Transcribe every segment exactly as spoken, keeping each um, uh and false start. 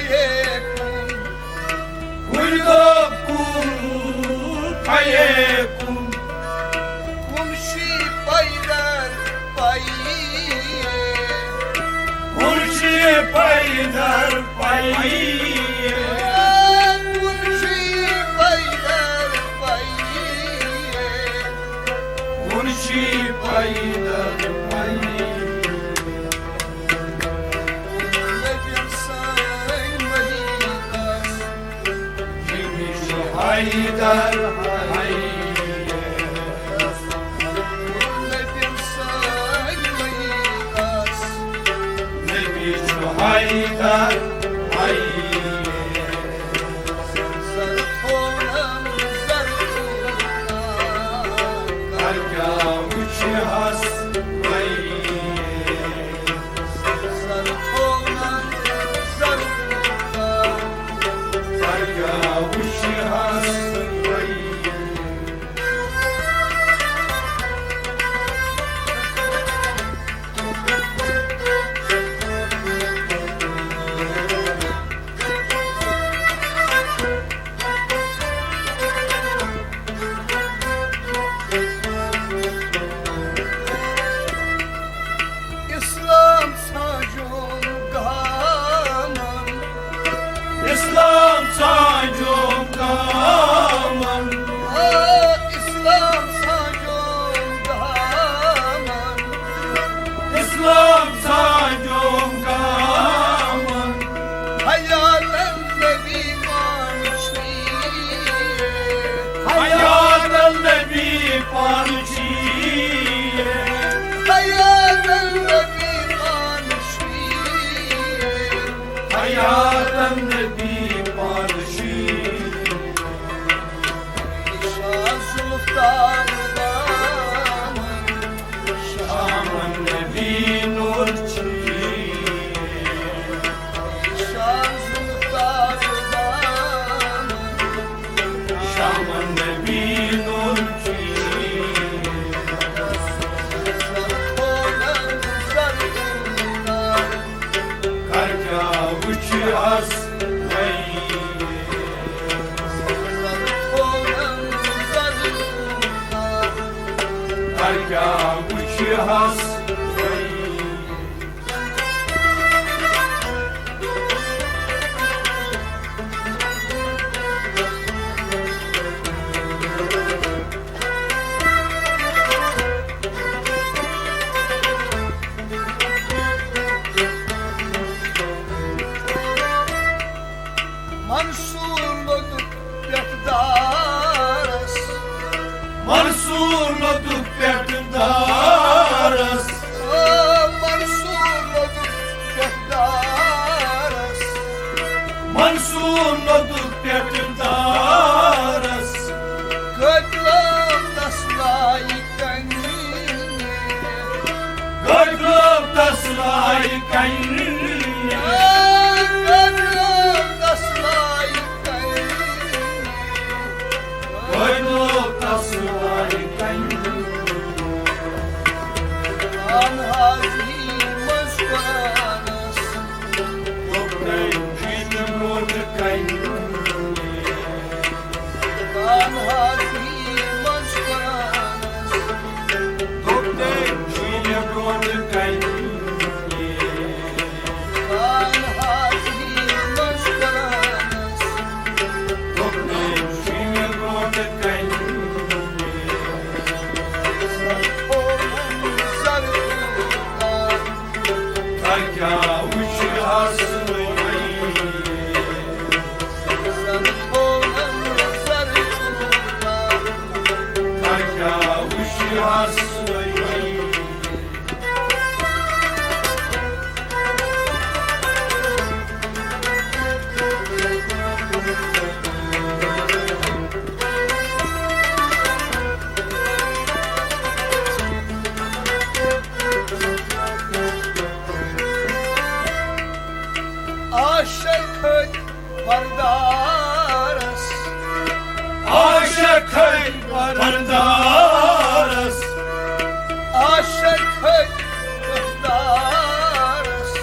کُن، کُلۍ دوٚپ کُن، پھَیے کُن۔ کُن چھُے پیدل پَیی۔ کُن چھُے پیدل پَیی۔ کُن چھُے پیدل پَیی۔ کُن چھُے پیدل پَیی۔ نبی سٲنۍ مٔہی کس۔ ییٚمِس چھُ حیدر حیدر۔ نبی سٲنۍ مٔہی کس۔ نبی چھُ حیدر حیدر۔ زر تھوونم زر تھوونم۔ کر کیٛاہ وٕچھِ ہس وۄنۍ؟ زر تھوونم زر تھوونم۔ کر کیٛاہ وٕچھِ ہس وۄنۍ؟ اسلام ژھانٛجوم گامن۔ اسلام ژھانٛجوم گامن۔ آ، اسلام ژھانٛجوم گامن۔ اسلام ژھانٛجوم گامن۔ حیاتن نبی پانہٕ چھُے۔ حیاتن نبی پانہٕ چھُے۔ حیاتن نبی پانہٕ چھُے۔ حیاتن نبی پانہٕ چھُے۔ شاہ ذوالفقار دامن۔ شامن نبی نور چھُے۔ شاہ ذوالفقار دامن۔ شامن نبی نور چھُے۔ زر تھوونم زر تھوونم۔ کر کیٛاہ وٕچھِ ہس وۄنۍ؟ کر کیٛاہ وٕچھِ ہس وۄنۍ؟ منصور لوٚدُکھ پٮ۪ٹھ دارس۔ منصور لوٚدُکھ پٮ۪ٹھ دارس۔ آ، منصور لوٚدُکھ پٮ۪ٹھ دارس۔ منصور لوٚدُکھ پٮ۪ٹھ دارس۔ قٲبلو تس لایہِ کنہِ۔ قٲبلو تس لایہِ کنہِ۔ قٲبلو تس لایہِ کنہِ۔ قٲبلو تس لایہِ کنہِ۔ آن حاضری منٛز قرآنس۔ دوٚپ تٔمۍ چھُے نہٕ برٛونٛٹھ کنہِ۔ آن حاضری منٛز قرآنس۔ دوٚپ تٔمۍ چھُے نہٕ برٛونٛٹھ کنہِ۔ آن حاضری منٛز قرآنس۔ دوٚپ تٔمۍ چھُے نہٕ برٛونٛٹھ کنہِ۔ زر تھوونم زر تھوونم۔ کر کیٛاہ وٕچھِ ہس وۄنۍ؟ زر تھوونم زر تھوونم۔ کر کیٛاہ وٕچھِ ہس وۄنۍ؟ عاشق کھٔتۍ بردارس۔ عاشق کھٔتۍ بردارس۔ عاشق کھٔتۍ بردارس۔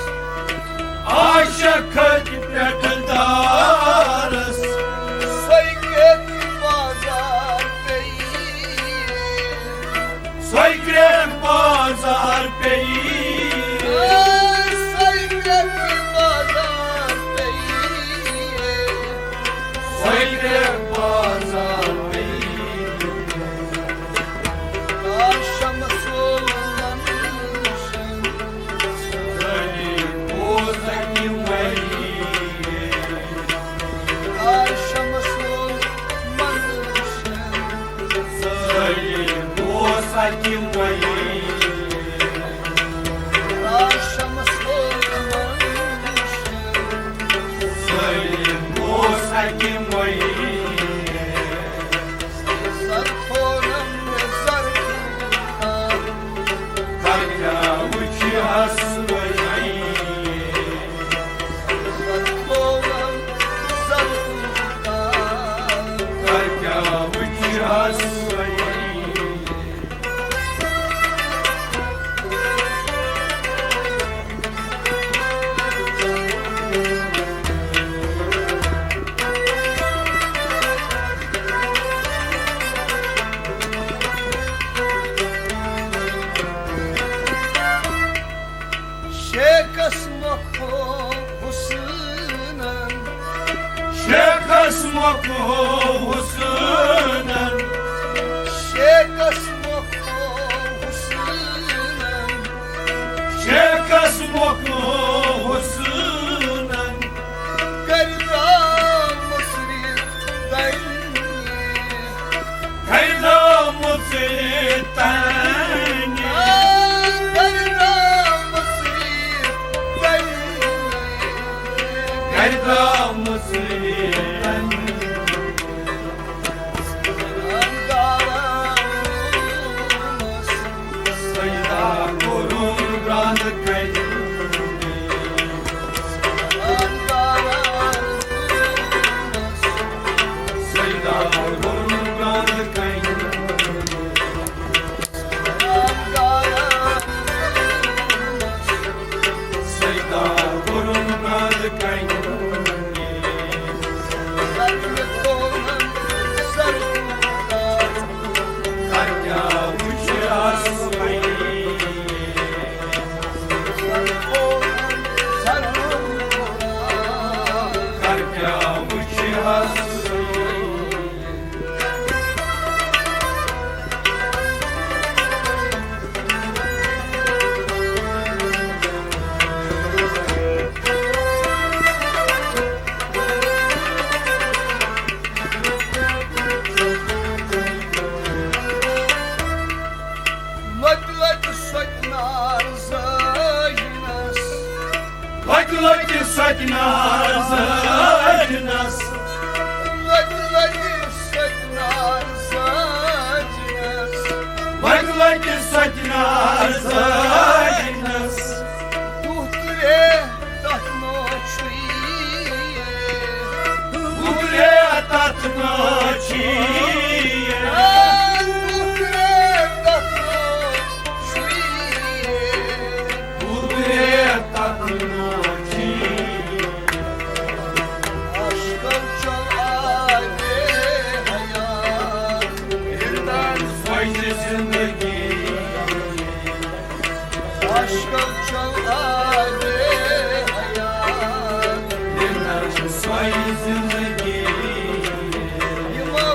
عاشق کھٔتۍ پٮ۪ٹھ اکہِ مۄیہِ۔ آ شمس لوگ منشن۔ ظٲلم اوس اکہِ مۄیہِ۔ زر کھولم زر کوٗتاہ۔ کر کیٛاہ وٕچھِ ہس وۄنۍ؟ زر کھولم زر کوٗتاہ۔ کر کیٛاہ وٕچھِ ہس وۄنۍ؟ شیخس مۄکھو حسنن۔ شیخس مۄکھو حسنن۔ شیخس مۄکھو حسنن۔ شیخس مۄکھو حسنن۔ کردام مصری تنی۔ کردام مصری تنی۔ کردام مصری تنی۔ کردام مصری تنی۔ سیدا کوٚرُن برٛانٛد کَنہِ۔ سیدا کوٚرُن برٛانٛد کَنہِ۔ سیدا کوٚرُن برٛانٛد کَنہِ۔ لۄتہِ لۄتہِ سۄتہِ نار زٲجنس۔ لۄتہِ لۄتہِ سۄتہِ نار زٲجنس۔ لۄتہِ لۄتہِ سۄتہِ نار زٲجنس۔ لۄتہِ لۄتہِ سۄتہِ نار زٲجنس۔ دُہ ترٛےٚ تتھ نوچھُے۔ دُہ ترٛےٚ تتھ نوچھُے۔ دُہ ترٛےٚ تتھ نوچھُے۔ دُہ ترٛےٚ تتھ نوچھُے۔ اشکو چل آبِ حیات۔ رِندن سۄجہِ زندگی۔ اشکو چل آبِ حیات۔ رِندن سۄجہِ زندگی۔ یِمو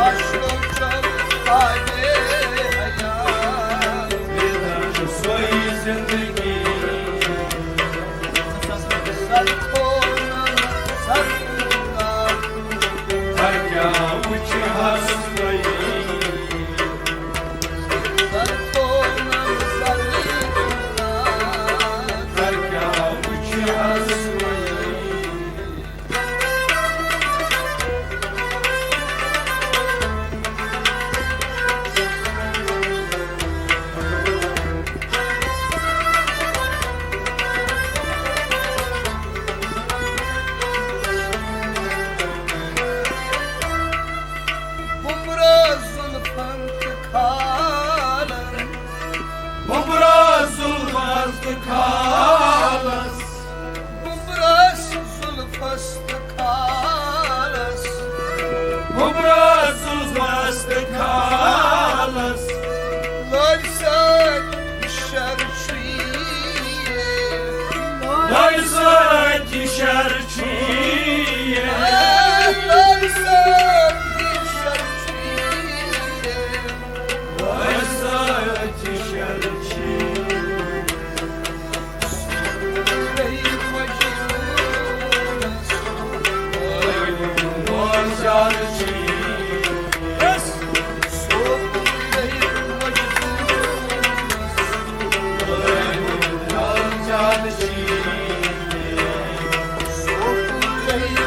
اشکو چل آبِ حیات۔ رِندن سۄجہِ زندگی۔ سر کھولن سر کوٗتاہ۔ کر کیٛاہ وٕچھِ ہس وۄنۍ؟ سر کھولن سر کوٗتاہ۔ کر کیٛاہ وٕچھِ ہس وۄنۍ؟ Every